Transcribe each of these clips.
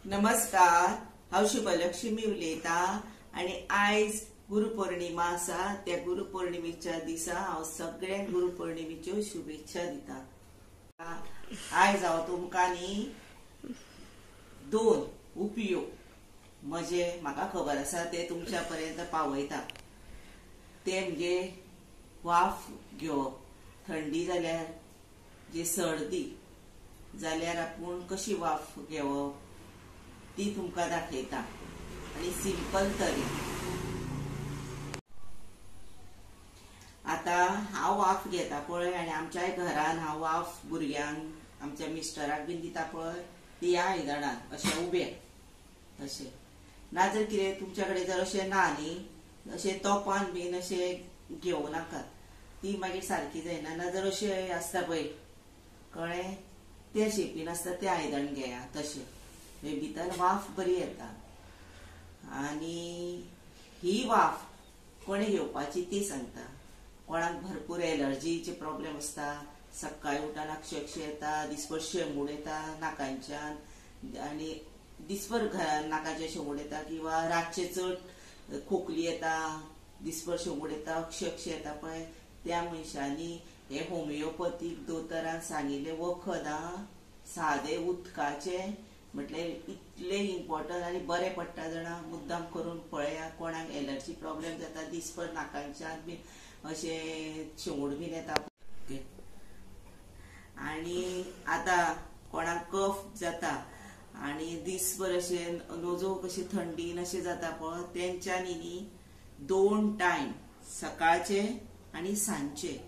नमस्कार, हांव शुभलक्ष्मी उलयता आनी आयज गुरुपौर्णिमा आसा. त्या गुरुपौर्णिमेच्या दिसा हांव सगळ्यांक गुरुपौर्णिमेच्यो शुभेच्छा दिता. आयज हांव तुमकां न्ही दोन उपयोग म्हजे म्हाका खबर आसा ते तुमच्या पर्यंत पावयता. ते म्हणजे वाफ घेवप. थंडी जाल्यार जे सर्दी जाल्यार आपूण कशी वाफ घेवप ती तुमकां दाखयता आनी सिंपल तरेन. आतां हांव वाफ घेता पळय आनी आमच्याय घरान हांव वाफ भुरग्यांक आमच्या मिस्टराक बीन दिता पळय ती ह्या आयदनान अशें उबें अशें. ना जर कितें तुमच्या कडेन जर अशें ना न्ही अशें तोपान बीन अशें घेवं नाकात, ती मागीर सारकी जायना. ना जर अशें आसता पळय कळ्ळें ते शेपीन आसता तें आयदन घेया तशें भितर वाफ बरी येता. आनी ही वाफ कोणें घेवपाची ती सांगता. कोणाक भरपूर एलर्जीचे प्रॉब्लेम आसता, सकाळी उठून अक्षक्ष येता, दिसभर शेंबूड येता नाकांच्यान आनी दिसभर नाकाचे शेंबूड येता किंवा रातचे चड खोकली येता, दिसभर शेंबूड येता, अक्षक्ष येता पळय त्या मनशांनी हे होमिओपॅथीक दोतोरान सांगिल्लें वखद सादे उदकाचें म्हटल्यार इतलें इम्पॉर्टंट आनी बरें पडटा जाणा. मुद्दाम करून पळया कोणाक एलर्जी प्रॉब्लेम जाता, दिसभर नाकांच्यान बीन अशें शेंबूड बीन येता. आनी आतां कोणाक कफ जाता आनी दिसभर अशें नजो कशी थंडीन अशें जाता पळय तेंच्यांनी न्ही दोन टायम सकाळचे आनी सांजचे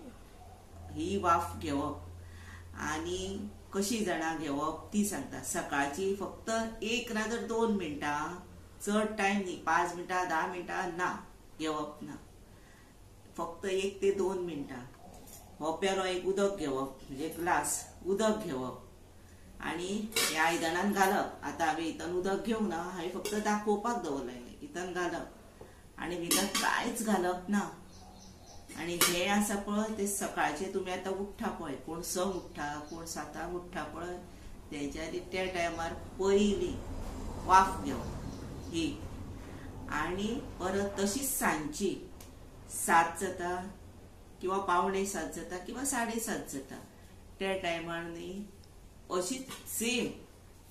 ही वाफ घेवप. आनी कशी जाणां घेवप ती सांगता. सकाळची फक्त एक ना तर 2 मिनटां, चड टायम न्ही, 5 मिनटां 10 मिनटां ना घेवप ना, फक्त 1 ते 2 मिनटां. हो पेलो एक उदक घेवप म्हणजे ग्लास उदक घेवप आनी ह्या आयदनान घालप. आतां हांवें हितून उदक घेवंक ना, हांवें फक्त दाखोवपाक दवरलें. हितून घालप आनी भितर कांयच घालप ना. आनी हे आसा पळय ते सकाळचे तुमी आतां उठ्ठा पळय, कोण 6 उठ्ठा कोण 7 उठ्ठा पळय, तेंच्यांनी त्या टायमार पयलीं वाफ घेवप ही. आनी परत तशीच सांजची 7 जाता किंवा 6:45 जाता किंवा 7:30 जाता त्या टायमार न्ही अशीच सेम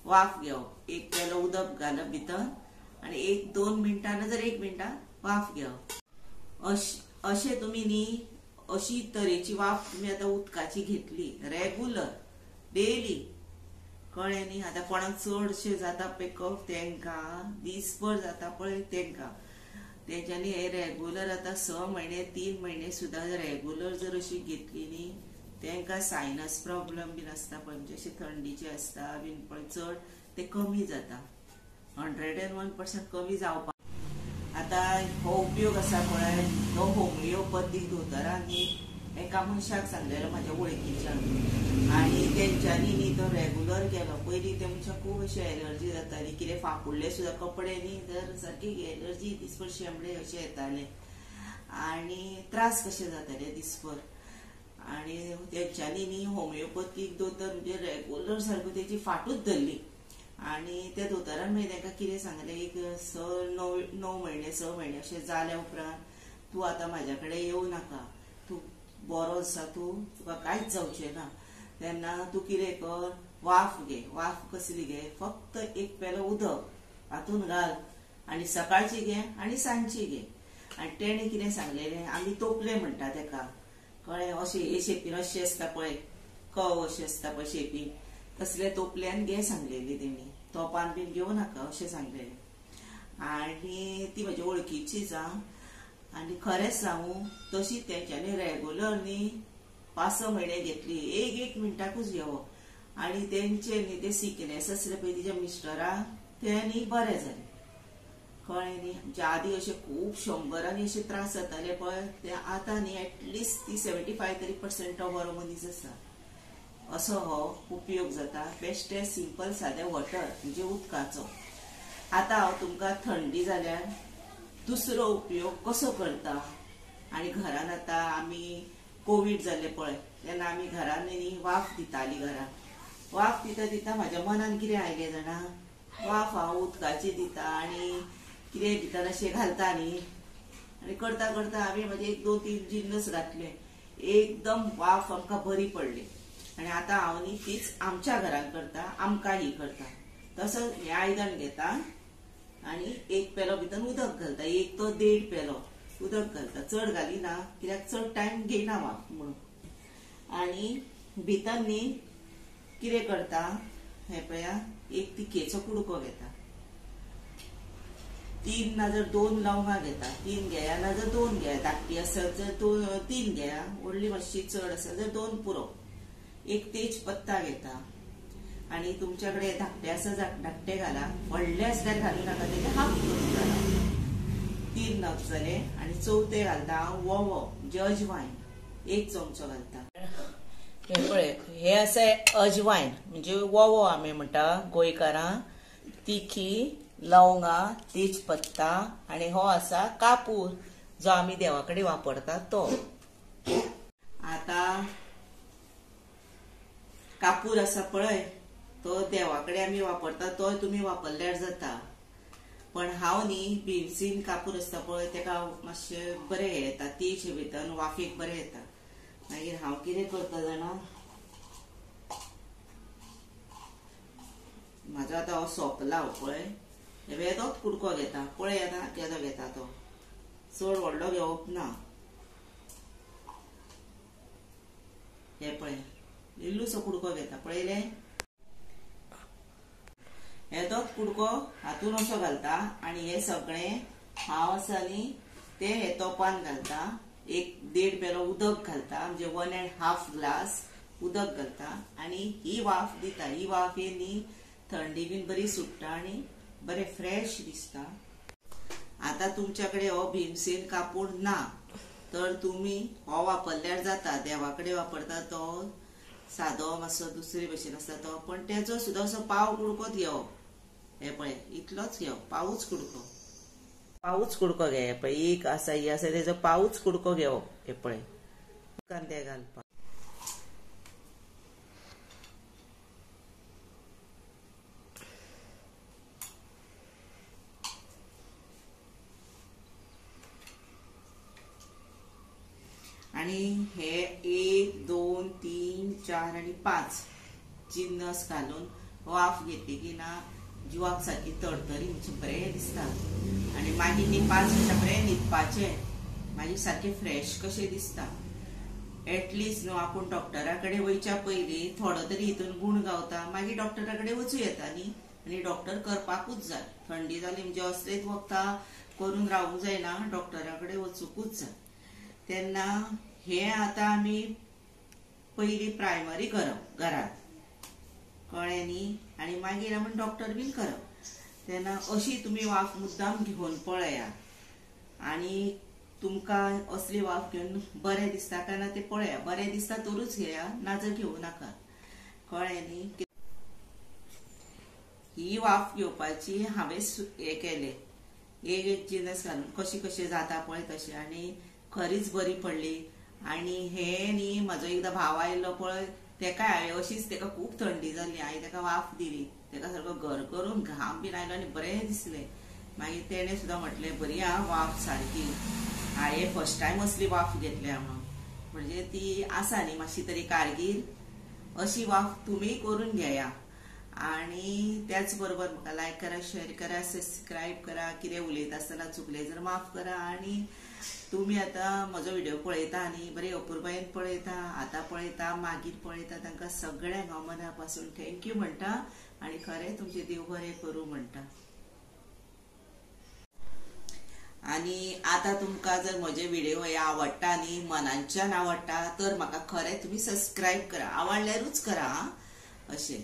वाफ घेवप. एक पेलो उदक घालप भितर आनी 1-2 मिनटां ना जर 1 मिनटां वाफ घेवप. अशें तुमी न्ही अशी तरेची वाफ तुमी आतां उदकाची घेतली रेगुलर डेली कळ्ळें न्ही. आतां कोणाक चडशें जाता पळय कफ तेंकां दिसभर जाता पळय तेंकां तेंच्यांनी हे रेगुलर आतां 6 म्हयने 3 म्हयने सुद्दां रेगुलर जर अशी घेतली न्ही तेंकां सायनस प्रॉब्लम बीन आसता पळय, म्हणजे अशें थंडीचे आसता बीन पळय चड ते कमी जाता, 101% कमी जावपाक. आतां हो उपयोग आसा पळय तो होमिओपॅथीक दोतोरांनी एका मनशाक सांगलेलो म्हाज्या वळखीच्या आनी तेंच्यांनी न्ही तो रेगुलर केलो. पयलीं त्या मनशाक खूब अशी एलर्जी जाताली, कितें फाफुडले सुद्दां कपडे न्ही तर सारकी एलर्जी दिसभर शेंबडे अशें येताले आनी त्रास कशे जाताले दिसभर. आनी तेंच्यांनी न्ही होमिओपॅथीक दोतोर म्हणजे रेगुलर सारको तेची फाटूच धरली. आनी त्या दोतोरान मागीर तांकां कितें सांगलें, एक 6, 9 म्हयने 6 म्हयने अशें जाल्या उपरांत तूं आतां म्हाज्या कडेन येवं नाका, तूं बरो आसा, तूं तुका कांयच जावचें ना, तेन्ना तूं कितें कर वाफ घे. वाफ कसली घे, फक्त एक पेलो उदक हातून घाल आनी सकाळची घे आनी सांजची घे. आनी तेणें कितें सांगलेलें, आमी तोपले म्हणटा तेका कळ्ळें, अशें हे शेपीन अशें आसता पळय कव अशें आसता पळय शेपीन, तसले तोपल्यान घे सांगलेली तेणी, तोपान बीन घेवं नाका अशें सांगलेलें. आनी ती म्हज्या वळखीचीच आं. आनी खरेंच सांगू तशी तेंच्यांनी रेगुलर न्ही 5-6 म्हयने घेतली, 1-1 मिनटाकूच घेवप. आनी तेंचे न्ही ते सिकनेस आसले पळय तिच्या मिस्टराक ते न्ही बरें जालें कळ्ळें न्ही. आमच्या आदीं अशे खूब 100 अशे त्रास जाताले पळय ते आतां न्ही एटलिस्ट ती 75 तरी पर्संट तो बरो मनीस आसा. असो हो उपयोग जाता बेश्टे सिंपल सादे वॉटर म्हणजे उदकाचो. आतां हांव तुमकां थंडी जाल्यार दुसरो उपयोग कसो करता. आनी घरान आतां आमी कोवीड जाल्ले पळय तेन्ना आमी घरान न्ही वाफ दिताली. घरान वाफ दिता दिता म्हाज्या मनान कितें आयलें जाणा, वाफ हांव उदकाची दिता आनी कितें भितर अशें घालता न्ही, आनी करता करता हांवें म्हजे 1 2 3 जिन्नस घातले, एकदम वाफ आमकां बरी पडली. आनी आतां हांव न्ही तीच आमच्या घरान करता, आमकां ही करता. तसोच हें आयदन घेता आनी 1 पेलो भितर उदक घालता, 1 तो 1.5 पेलो उदक घालता, चड घालिना कित्याक चड टायम घेयना वाफ म्हणून. आनी भितर न्ही कितें करता हें पळया, एक तिखेचो कुडको घेता, 3 ना जर 2 लवंगां घेता, 3 घेया ना जर 2 घेया, धाकटी आसत जर 2 3 घेया, व्हडली मातशी चड आसत जर 2 पुरो. एक तेज पत्ता घेता आनी तुमच्या कडेन धाकटे आसा धाकटे घाला, व्हडले आसल्यार घालू नाका, तेजे हाफ करून घाला. 3 नग जाले. आनी चवथे घालता हांव वोवो म्हणजे अजवायन, 1 चमचो घालता. हे पळय हे आसा अजवायन म्हणजे वोवो आमी म्हणटा गोंयकारां, तिखी, लवंगां, तेज पत्ता आनी हो आसा कापूर जो आमी देवा कडेन वापरतात तो. आतां कापूर आसा पळय तो देवा कडेन आमी वापरतात, तोय तुमी वापरल्यार जाता. पण हांव न्ही भीमसीन कापूर आसता पळय तेका मातशें बरें येता, तेज भितर वाफेक बरें येता. मागीर हांव कितें करता जाणा, म्हाजो आतां हो सोंपला पळय, येदोच कुडको घेता पळय, आतां केदो घेता तो, चड व्हडलो घेवप ना. हे पळय इल्लोसो कुडको घेता पळयले, येदोच कुडको हातून असो घालता. आनी हे सगळें हांव आसा न्ही ते हे तोपान घालता, 1.5 पेलो उदक घालता, म्हणजे 1.5 ग्लास उदक घालता आनी ही वाफ दिता. ही वाफ ही न्ही थंडी बीन बरी सुट्टा आनी बरें फ्रेश दिसता. आतां तुमच्या कडेन हो भीमसेन कापूर ना तर तुमी हो वापरल्यार जाता, देवा कडेन वापरता तो सादो मातसो दुसरे भशेन आसता तो, पण तेजो सुद्दां असो पाव कुडकोच घेवप. हे पळय इतलोच घेवप, पावूच कुडको, पावूच कुडको घे. पळय एक आसा ही आसा तेजो पावूच कुडको घेवप. हे पळय कांदे घालपाक. आनी हे 1 2 3 4 आनी 5 जिन्नस घालून वाफ घेतली की ना जिवाक सारकी तरतरी म्हणजे बरें दिसता. आनी मागीर न्ही 5 मिनटां बरें न्हिदपाचें, मागीर सारकें फ्रेश कशें दिसता. एटलिस्ट न्हू आपूण डॉक्टरा कडेन वयच्या पयलीं थोडो तरी हितून गूण गावता, मागीर डॉक्टरा कडेन वचूं येता न्ही. आनी डॉक्टर करपाकूच जाय, थंडी जाली म्हणजे असलेच वखदां करून रावूंक जायना, डॉक्टरा कडेन वचूंकूच जाय. तेन्ना हे आतां आमी पयलीं प्रायमरी करप घरांत, कळ्ळें न्ही, आनी मागीर आमी डॉक्टर बीन करप. तेन्ना अशी तुमी वाफ मुद्दाम घेवन पळया आनी तुमकां असली वाफ घेवन बरें दिसता काय ना तें पळया, बरें दिसता तरूच घेया, ना जर घेवं नाका, कळ्ळें न्ही. ही वाफ घेवपाची हांवें हें केलें, एक एक जिनस घालून कशी कशी जाता पळय तशें, आनी खरीच बरी पडली. आनी हे न्ही म्हाजो एकदां भाव आयलो पळय, तेका हांवें अशीच तेका खूब थंडी जाली, हांवें तेका वाफ दिली, तेका सारको घर करून घाम बीन आयलो आनी बरें दिसलें. मागीर तेणें सुद्दां म्हटलें बरी आं वाफ सारकी, हांवें फर्स्ट टायम असली वाफ घेतल्या म्हणून. म्हणजे ती आसा न्ही मातशी तरी कारगीर, अशी वाफ तुमी करून घेया. आनी त्याच बरोबर म्हाका लायक करा, शेअर करा, सबस्क्रायब करा. कितें उलयता आसतना चुकलें जर माफ करा. आनी तुमी आतां म्हजो व्हिडिओ पळयता न्ही, बरे अपुरबायेन पळयता, आतां पळयता, मागीर पळयता, तांकां सगळ्यांक हांव मना पासून thank you म्हणटा आनी खरें तुमचें देव बरें करूं म्हणटा. आनी आतां तुमकां जर म्हजे व्हिडिओ हे आवडटा न्ही, मनांच्यान आवडटा, तर म्हाका खरें तुमी सबस्क्रायब करा, आवडल्यारूच करा आं अशें.